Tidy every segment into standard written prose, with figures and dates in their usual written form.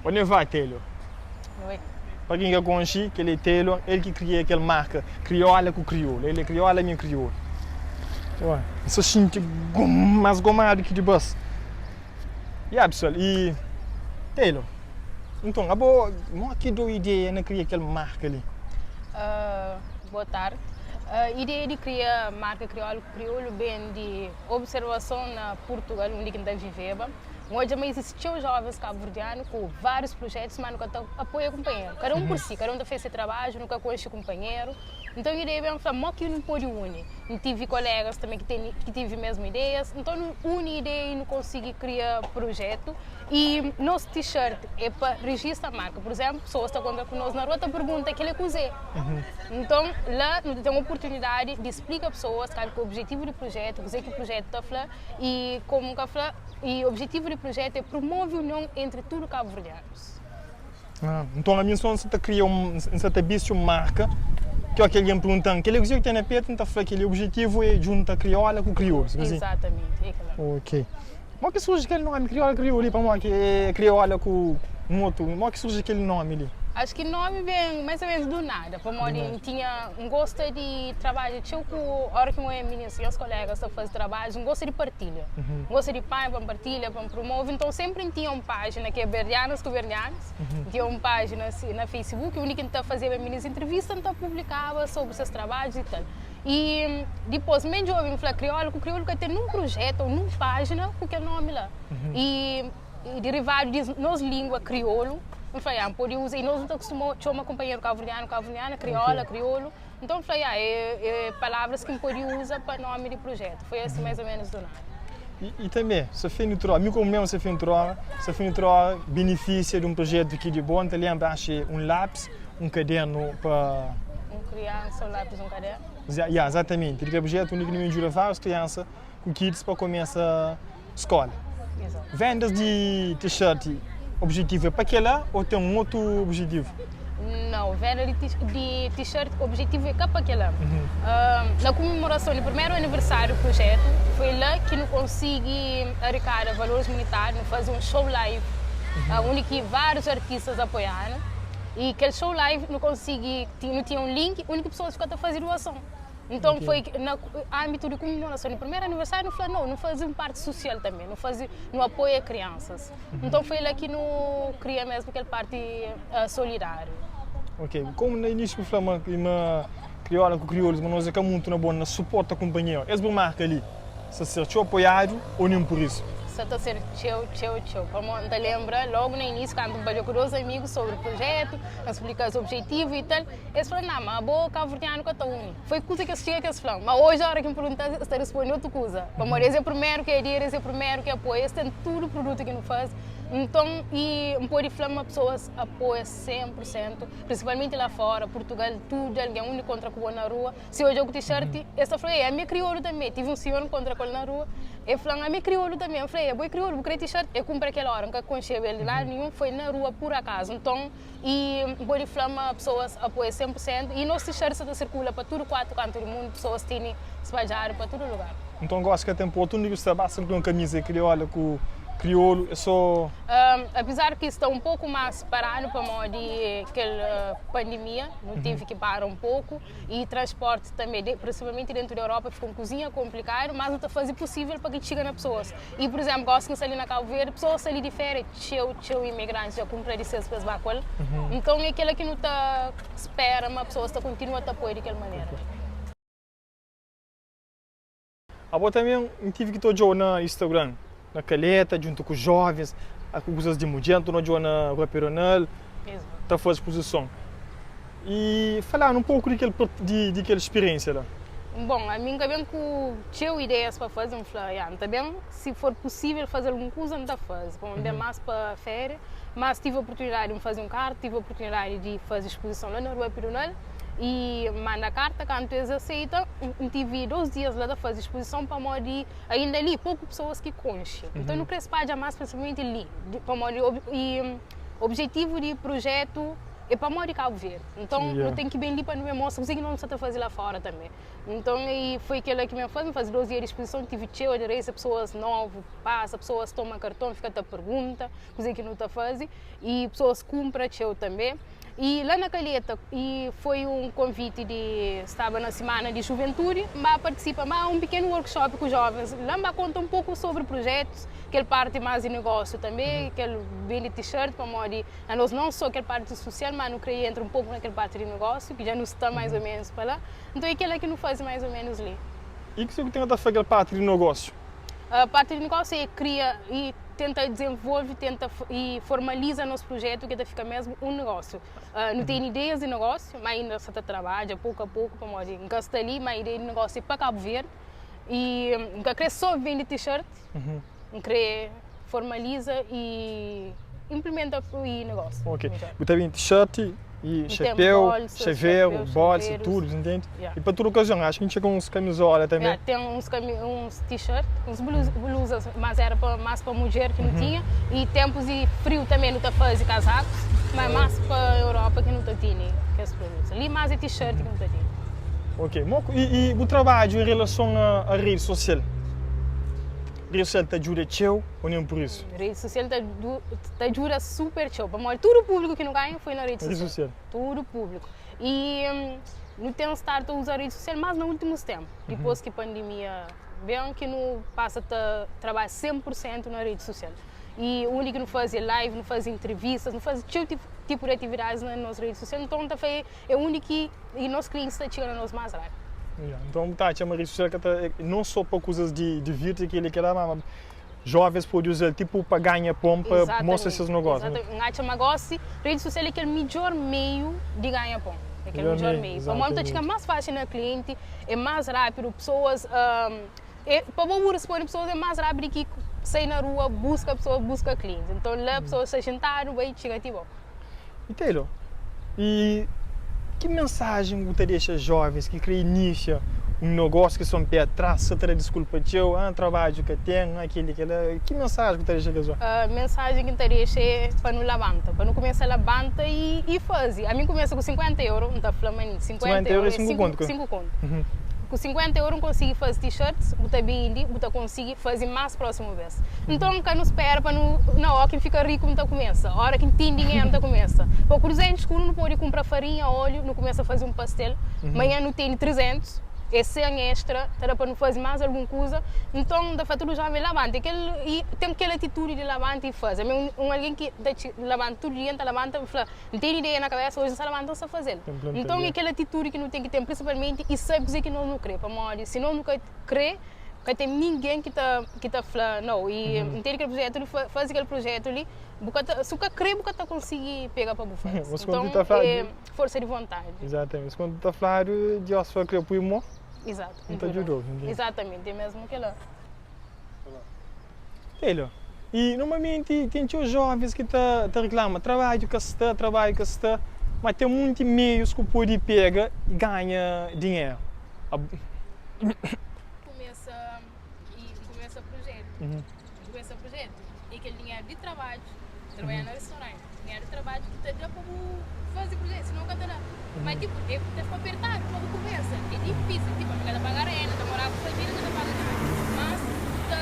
Onde vai, Taylor? Oi. Pa ken ka konxe, kel é Taylor, el ki kria kel marka Kriola ku Kriolu. El é kriola, mi é kriolu. Ué, N sa xinti gom, más gomadu ki di bas. Ya, pesoal, i Taylor, nton, abo, modi ki dau ideia na kria kel marka li? Uh, boa tardi. Uh, ideia di kria marka Kriola ku Kriolu ben di observason na Purtugal, undi ki N ta viveba. N odja ma izisti txeu jovens kabuverdianu ku várius prujetus, má nu ka ta apoia kunpanheru. Kada un pur si, kada un ta fase se trabadju, nu ka konxe kunpanheru. Nton ideia ben fla, mo ki nu pode uni? N tive kolegas tanbe ki tene, ki tive mesmu ideias. Nton nu uni ideia i nu konsigi kria prujetu. I nos t-shirt é pa rijista marka. Pur izénplu, pesoas ta kontra ku nos na rua ta pergunta kel é kuzê. Nton la nu ta ten oportunidadi di splika pesoas kal ki é objetivu di prujetu, kuzê ki prujetu ta fla i komu N ka fla, I objetivu di prujetu é prumove union entri tudu kabuverdianus. Ah, nton ami nson sa ta kria un, N sa ta bisti un marka ki óki algen pergunta-m kel-li kuzê ki ten na petu, N ta fla kel-li objetivu é djunta kriola ku kriolus, kuzê? Izatamenti, é kel-la. Ok. Modi ki surji kel nómi kriola kriolu li? Pamodi ki é kriola ku un otu? Modi ki surji kel nómi li? Acho ki nómi ben mais ou menos do nada, pamodi N tinha, N gosta di trabadja txeu ku, óra ki N oia minis, nhas kolegas ta faze trabadju, N gosta di partilha. N gosta di panha pa N partilha, pa N promove. Nton, sénpri N tinha un pájina ki é Berdianas ku Berdianas. N tinha un pájina na Facebook undi ki N ta fazeba minis intrivista, N ta publikaba sobri ses trabadjus i tal. I dipôs, mi djobe, N fla, Kriolu ku Kriolu ka ten nun prujétu ô nun pájina ku kel nómi la. I derivadu di nos língua kriolu, N fla, ya, N pode uza. I nos nu ta kustuma txoma kunpanheru kabuverdianu, kabuverdiana, krióla, kriolu. Nton N fla, ya, é palavras ki N pode uza pa nómi di prujétu. Foi asi mais ou menos do nada. I tanbe, Sofia Nitrola, mi komu mesmu Sofia Nitrola, Sofia Nitrola benefisia di un prujétu ki di bo. N ta lenbra, axe un lápis, un kadernu pa. Un kriansa, un lápis, un kadernu? Ya, izatamenti. Di kel prujétu undi ki nu ben djuda várius kriansa ku kids pa kumesa skóla. Vendas di t-shirt, objetivu é pa kel-la ô ten un otu objetivu? Nau, venda di t-shirt objetivu é ka pa kel-la. Na kumemorason di primeru aniversáriu di prujetu, foi la ki nu konsigi arikada valoris munitáriu, nu faze un show live undi ki várius artistas apoia-nu. I kel show live nu konsigi, nu tinha un link undi ki pesoas fika ta faze doason. Nton foi na âmbitu di kumemorason di primeru aniversáriu nu fla no, nu faze un parti susial tanbe, nu faze, nu apoia kriansas. Nton foi la ki nu kria mesmu kel parti solidáriu. Ok, komu na inísiu bu fla ma ma kriola ku kriolus ma nos é ka mutu na bon na suporta kunpanheru, es bu marka li Sta ser txeu apoiadu ô nen pur isu? Sta ta ser txeu, txeu, txeu. Pamodi N ta lenbra lógu na inísiu kantu N papia ku dôs amigu sobri prujétu, N splika-s objetivu i tal, es fla, Ná, ma abo kabuverdianu ka ta uni. Foi kuza ki es txiga ki es fla-m. Má oji óra ki N pergunta-s, es ta responde otu kuza. Pamodi es é primeru ki aderi, es é primeru ki apoia, es ten tudu produtu ki nu faze. Nton, i N pode fla ma pesoas apoia 100 pur sentu, prinsipalmenti la fóra, Purtugal, tudu algen, undi kontra ku bo na rua, Si odja ku t-shirt, es ta fla, Ei, ami é kriolu tanbê. Tive un sinhor, N kontra ku el na rua, el fla-m, Ami é kriolu tanbê. N fla, Ei, abo é kriolu, bu krê t-shirt? El kunpra kel óra, N ka konxeba el di ladu ninhun, foi na rua pur akazu. Nton, i N pode fla ma pesoas apoia 100 pur sentu i nos t-shirt sta ta sirkula pa tudu kuatu kantu di mundu, pesoas tene spadjadu pa tudu lugar. Nton, gósi ka ten portu undi ki bu sta, basta bu ten un kamiza kriola ku kriolu, é sô. Apizar ki sta un poku más paradu pamodi kel pandemia, nu tevi ki para un poku. I transporti tanbe, prinsipalmenti dentu di Europa, fika un kuzinha konplikadu, mas nu ta faze pusível pa ki txiga na pesoas. I, pur izénplu, gósi ki nu sta li na Kabu Verdi, pesoas sta li di féria, txeu, txeu imigrantis dja kunpra di ses pa es ba ku el. Nton, é kel-la ki nu ta spera ma pesoas ta kontinua ta apoia di kel manera li. Abo tanbe N tive ki ta odja-u na Instagram, na Caleta, djuntu ku jovens, ku kuzas di mudjer, N ta odja-u na Rua Pedronal, ta faze spozison. I fala-nu un poku di kel di kel spiriensia la. Bon, ami N ka ben ku txeu ideias pa faze, N fla, ya, N ta ben, si for pusível faze algun kuza, N ta faze, pamodi N ben más pa féria, mas tive oportunidadi di N faze un karta, tive oportunidadi di faze spozison la na Rua Pedronal, I manda karta kantu es aseita, N tivi dos dias la ta faze spozison pamodi ainda li poku pesoas ki konxe. Nton nu kre spadja mas prinsipalmenti li pamodi objetivu di prujetu. é pamodi Cabo Verde. Nton, nu ten ki ben li pa nu ben mostra kuzê ki nos sa ta faze la fora tanbê. Nton, i foi kel-la ki mi faze, N faze 2 dia di spozison, tive txeu aderênsia, pesoas novu pasa, pesoas toma karton, fika ta pergunta kuzê ki nu ta faze, i pesoas kunpra txeu tanbê. I la na Calheta, i foi un konviti di staba na simana di juventudi, N ba partisipa, N ba un pikenu workshop ku jovens la, N ba konta un poku sobri prujetus, kel parti más di negósiu tanbê, kel bende t-shirt, pamodi anos non só kel parti susial, má nu krê entra un poku na kel parti di negósiu, ki dja nu sta mais ô ménus pa la. Nton é kel-la ki nu faze mais ô ménus li. I kuzê ku tenta fla kel parti di nogósiu? Parti di nogósiu é kria i tenta dizenvolve, tenta i formaliza nos prujetu ki ta fika mesmu un nogósiu. Nu tene ideias di nogósiu, má inda sa ta trabadja poku a poku pamodi N ka sta li, má ideia di nogósiu é pa Kabu Verdi i N ka krê sô vende t-shirt, N krê formaliza i implementa i negósiu. Ok. Bu ta bende t-shirt i xapéu, xaveru, bolsa, tudu, ntende? I pa tudu okazion, acho ki N txega uns kamizola tanbe. Ya, ten uns uns t-shirt, uns bluzas, mas era pa mas pa mudjer ki nu tinha, i tempus di friu tanbe nu ta fazi kazakus, ma mas pa Europa ki nu ta tene kes produtus. Li mas é t-shirt ki nu ta tene. Ok, i bu trabadju en relason a redi sosial? Redi sosial ta djuda txeu ô nen pur isu? Redi sosial ta ta djuda super txeu, pamodi tudu públiku ki nu ganha foi na redi sosial. Tudu públiku. I nu ten stadu ta uza redi sosial más na últimus ténpu, dipôs ki pandemia ben ki nu pasa ta trabadja 100 pur sentu na redi sosial. I undi ki nu faze live, nu faze entrevistas, nu faze txeu tipu di atividadis na nos redi sosial. Nton ta fla é undi ki nos klientis ta txiga na nos más rápidu. Nton bu ta atxa ma redi sosial ka ta non sô pa kuzas di divirti keli kela, ma Jovens pode uza-l tipo pa ganha pon pa mostra ses nogósiu. Exatamente. N atxa ma gósi redi sosial é kel midjór meiu di ganha pon. É kel midjór meiu. Pamodi ta txiga más fásil na klienti, é más rápidu, pesoas é pa bo bu responde pesoas é más rápidu di ki sai na rua buska pesoas, buska klienti. Nton la pesoas sta xintadu bai txiga ti bo. E Taylor, i ki mensajen bu ta dexa jovens ki kre inisia un nogósiu ki son pé atras, sa ta da diskulpa txeu, ah trabadju ka ten, ah kel-li kel-la, ki mensajen bu ta dexa kes jovens? Mensajen ki N ta dexa é pa nu labanta, pa nu kumesa labanta i faze. Ami N kumesa ku 50 euro, N ta fla ma 50 euro é 5 kontu. Ku 50 euro N konsigi faze t-shirts, bu ta bende, bu ta konsigi faze más prósimu bês. Nton, ka nu spera pa nu, na óra ki N fika riku N ta kumesa, óra ki N ten dinheru N ta kumesa. Pa ku 200 kunu nu pode kunpra farinha, óliu, nu kumesa faze un pastel. Manhan nu tene 300, é 100 extra, ta da pa nu faze más algun kuza. Nton, N ta fla tudu jóven, labanta, kel, i ten kel atitudi di labanta i faze. Ami é un algen ki ta labanta tudu dia, N ta labanta, N fla, N tene ideia na kabesa, oji N sta labanta N sta faze-l. Nton, é kel atitudi ki nu ten ki ten, prinsipalmenti, i sabe kuzê ki nos nu krê, pamodi si nos nu ka krê, Ka ten ningen ki ta ki ta fla nau. I N tene kel projetu li, faze kel projetu li, bu ka ta, si bu ka kre bu ka ta konsigi pega pa bu faze. Nton é forsa di vontadi. Exatamente. Mas quando ta fladu Dios fla kre pui mo, Exato. N ta djudau. Exatamente, é mesmu kela. Taylor, i normalmenti ten txeu jovens ki ta ta riklama trabadju ka sta, trabadju ka sta, ma ten munti meius ku pudi pega i ganha dinheru. Kumesa i N kumesa projetu. N kumesa projetu i kel dinheru di trabadju, trabadja na restauranti, dinheru di trabadju ki ta da pa bu faze projetu, sinon ka ta da. Ma tipo, e ta fika apertadu pa bu kumesa, é difisil, tipo, ami ka ta paga renda, ta mora ku familia ka ta paga nada, mas bu ta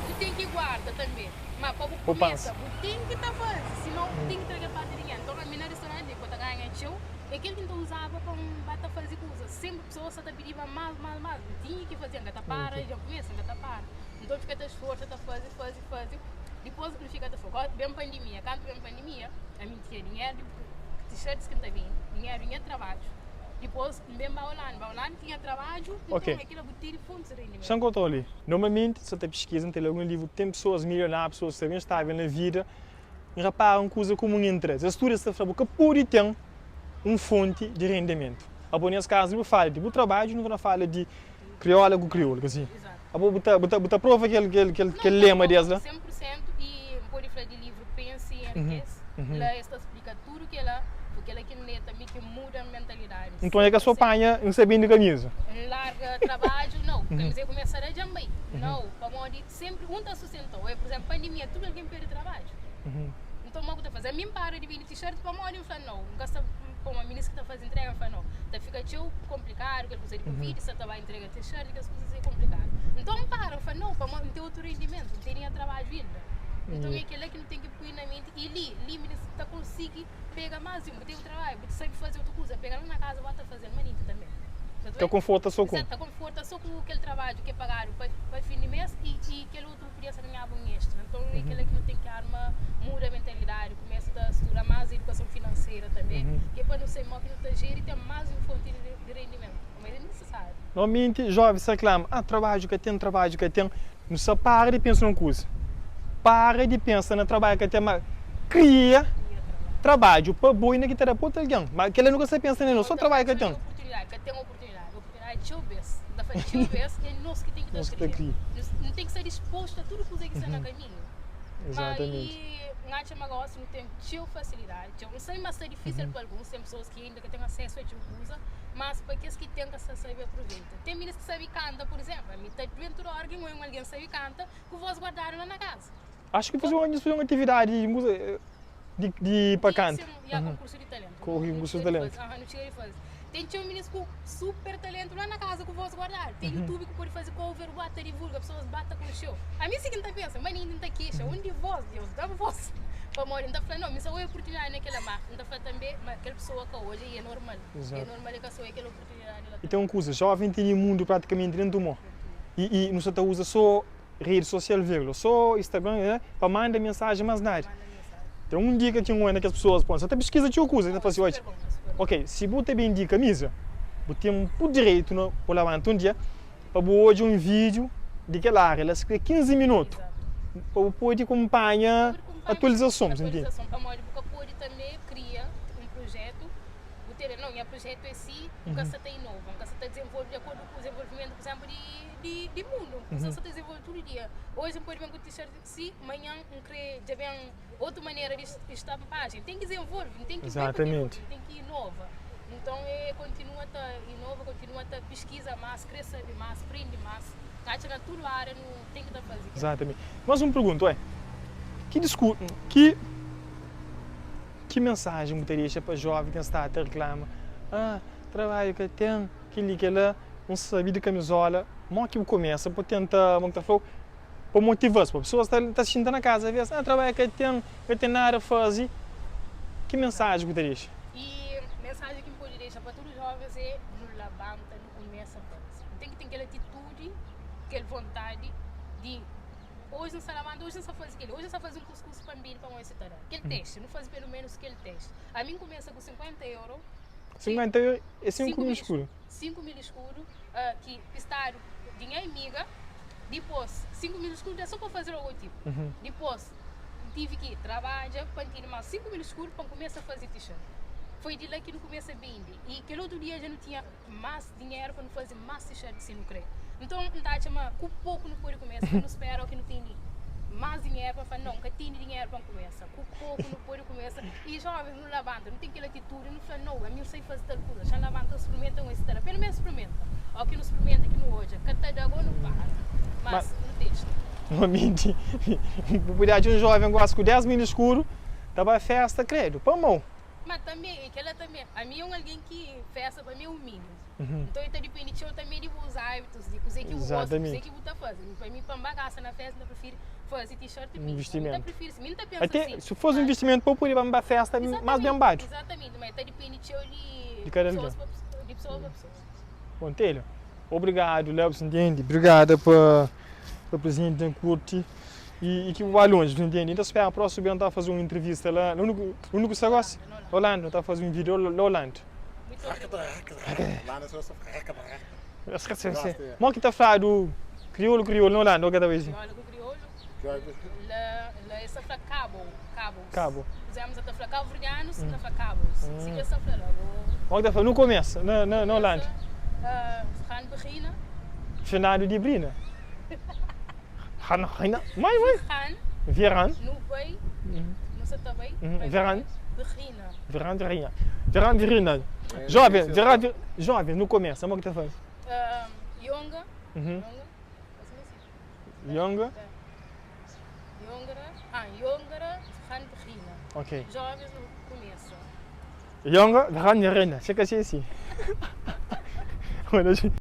bu ten ki guarda tanbe, ma pa bu kumesa bu ten ki ta faze, sinon bu ten ki tra kel parti di dinheru. Nton ami na restauranti ku ta ganha txeu, é kel ki N ta uzaba pa N ba ta faze kuza, senpri pesoas sa ta pidiba mas, mas, mas, N tinha ki faze, N ka ta para, dja N kumesa, N ka ta para, nton fika ta sforsa, ta faze, faze, faze, dipôs N fika ta fla, ben pandemia, kantu ben pandemia, ami N tinha dinheru di. T-shirts ki N ta bende, dinheru di nha trabadju. Dipôs N ben ba Holanda, ba Holanda tinha trabadju, nton é kila bu tene fontis di rendimentu. Xa N konta-u li, normalmenti sa ta piskiza, N ta lé algun livru, ten pesoas milionáriu, pesoas ki sta ben stável na vida, N rapara un kuza kumun entri es, es tudu es ta fla bu ka pode ten un fonti di rendimentu. Abo nes kazu li bu fala di bu trabadju, nu ta na fala di kriola ku kriolu, ka si? Abo bu ta bu ta bu ta prova kel kel kel kel lema des la? 100% i N pode fla di livru Pense e Enriquece, la es ta splika tudu kela, ku kela ki N lé tanbe ki muda mentalidadi. Nton é ka so panha N sta bende kamiza. N larga trabadju, nau, kamiza é kumesa da dja-m bai, nau, pamodi senpri un ta sustenta-u. É, pur izénplu, pandemia tudu algen perde trabadju. Nton mo ku ta faze? Ami N para di bindi t-shirt pamodi N fla nau, N ka sta poma minis ki ta faze intrega, N fla nau, ta fika txeu konplikadu kel kuza di covid, sa ta ba intrega t-shirt, kes kuzas é konplikadu. Nton N para, N fla nau, pamodi N ten otu rendimentu, N tene nha trabadju inda. Nton é kela ki nu ten ki pui na menti i li, li minis ta konsigi pega más di un, bu ten un trabadju, bu ta sabe faze otu kuza, pega la na kaza bu ta faze-l manenti tanbe. Ta konforta so ku. Ta konforta so ku kel trabadju ki é pagadu pa fin di mês i kel otu. Podia sa ganhaba un extra. Nton é kela ki nu ten ki arma, muda mentalidadi, kumesa ta studa más edukason finanseira tanbe, ki é pa nu sai mo ki nu ta jeri ten más un fonti di rendimentu, pamodi é nisisáriu. Normalmenti jovens ta reklama, ah trabadju ka ten, trabadju ka ten. Nu sta para di pensa na un kuza, para di pensa na trabadju ka ten, ma kria trabadju pa bo inda ki ta da pa otu algen. Ma kela nu ka sta pensa nel, so trabadju ka ten. Ka ten oportunidadi, Ai, txeu bês, N ta fla txeu bês, é nos ki ten ki ta Nos ki ta kria. kria. Nos, nu ten ki sta dispostu a tudu kuza ki sta na kaminhu. Ma Exatamente. i N atxa ma gósi nu ten txeu fasilidadi, txeu. N sabe ma sta difísil pa alguns, ten pesoas ki inda ka ten asesu a txeu kuza, mas pa kes ki ten ka sta sabe aproveita. Ten minis ki sabe kanta, pur izénplu, ami ta duê-m tudu óra ki N obi un algen sabe kanta ku vós guardadu la na kaza. Acho ki faze un, faze un atividadi di muza di, di pa Di kanta. sin, ya, konkursu di talentu. Ko- Nu konkursu di txiga di talentu. faze, aha, nu txiga di faze. Ten txeu minis ku super talentu la na kaza ku vós guardadu. Ten YouTube ku pode faze cover, ba ta divulga, pesoas ba ta konxe-u. Ami si ki N ta pensa, ma ninti N ta kexa, undi vós, Deus, da-m vós. Pamodi N ta fla, nau, mi sa oi oportunidadi na kila, má N ta fla tanbe ma kel pesoa ka odja i é normal. É Exato. normal e ka sa oi kel oportunidadi la E ten tanbe. un kuza, jóven tene mundu pratikamenti dentu mô. I, i nu sa ta uza sô redi sosial virgula so Instagram eh pa manda mensajen mas nada. Ten un dika ki N oia na kes pesoas pon sa ta piskiza txeu kuza ta fla si odja ok si bu ta bendi kamiza bu ten bu direitu na bu labanta un dia pa bu odja un video di kel aria la si kre 15 minutu pa bu pode kunpanha atualizason bu Bu tene, nau, nha projetu é si, N ka sta ta inova, N ka sta ta dizenvolve di akordu ku dizenvolvimentu, pur izénplu, di di mundu. Kusa sta ta dizenvolve tudu dia. Oji N pode ben ku t-shirt si, manhan N kre dja ben otu manera di estampajen. Ten ki dizenvolve, N ten ki bai pa kel otu, N ten ki inova. Nton, é kontinua ta inova, kontinua ta piskiza más, kre sabe más, prende más. N atxa na tudu ária nu ten ki ta faze kel. Exatamente. Mas un pergunta, ué, ki diskur, ki. Ki mensajen bu ta dexa pa joven ki sta ta reklama, Ah, trabadju ka ten, kel-li, kel-la, N sabe di kamizola. Mo ki bu kumesa pa tenta, mo ki ta fla-u, pa motiva-s, pa pesoas ta ta xinta na kaza avês, ah, trabadju ka ten, ka ten nada faze. Ki mensajen ku ta dexa? I mensajen ki N pode dexa pa tudu jovens é, nu labanta, nu kumesa faze. Nu ten ki ten kel atitudi, kel vontadi di Oji N sta labanta, oji N sta faze kel-li, oji N sta faze un kuskus pa N bebe pamodi si ta da. Kel testi, nu faze pelu menus kel testi. Ami N kumesa ku 50 euro. 50 euro é 5 mil escudo. 5 mil escudo ki pistadu di nha amiga. Dipôs, 5 mil escudo é sô pa faze logotipu. Dipôs, N tive ki trabadja pa N tene más 5 mil escudo pa N kumesa faze t-shirt. Foi di la ki nu kumesa bende. I kel otu dia dja nu tinha. Más dinheru pa nu faze más t-shirt si nu kre. Nton, N ta atxa ma ku poku nu pode kumesa, ka nu spera o ki nu tene más dinheru pa fla, Nau, N ka tene dinheru pa N kumesa. Ku poku nu pode kumesa. I jovens, nu labanta, nu ten kel atitudi, nu fla, Nau, ami N sai faze tal kuza. Xa N labanta, N sprimenta un es tal. Pelu menus sprimenta. O ki nu sprimenta ki nu odja ka ta da, go nu para. Mas nu testa. Normalmenti, bu pode atxa un joven gosi ku 10 mil eskuru ta ba festa, kredu, pa mau. Ma tanbe, e kela tanbe, ami é un algen ki festa pa mi é un minimu. Nton e ta dipende txeu tanbe di bus hábitus, di kuzê ki bu gosta, di kuzê ki bu ta faze. Mi pa mi, pa N ba gasta na festa, N ta prifiri faze t-shirt mi. Mi ta prifiri si, mi N ta pensa Até si. si fosi un investimentu pa bu pode ba N ba festa más ben badu. Exatamente, ma e ta dipende txeu di kada pesoas algen. pa di pesoa pa pesoa. Bom, Telho, obrigadu Lebson, ntende? Obrigada pa pa prezenti na kurti. I ki bu ba lonji, bu ntende? N ta spera prósimu ben ta faze un intrivista la na undi undi ku sta gosi? Holanda, nu ta faze un video la Holanda. Mo ki ta fladu kriolu kriolu na Holanda, o ke ta bai si? Kriolu ku kriolu, la la es ta fla kabo, kabos. Kabo. Pusemos ta fla kabuverdianus, ta fla kabos. Si ki es ta fla la. Mo ki ta fla nu kumesa na na Holanda? Gaan beginne. Fernando di Brina. Mai, mai. Gaan. Wir gaan. Nu bai. Nu sa ta bai. Wir gaan. Beginne. Wir gaan beginne. Wir gaan beginne. Jovem, wir gaan, jovem, nu kumesa, mo ki ta faze? Jonge. Jonge. Jonge. Jongere. Ah, jongere gaan beginne. Ok. Jovens nu kumesa. Jonge, we gaan niet rennen. Zeker Sissy.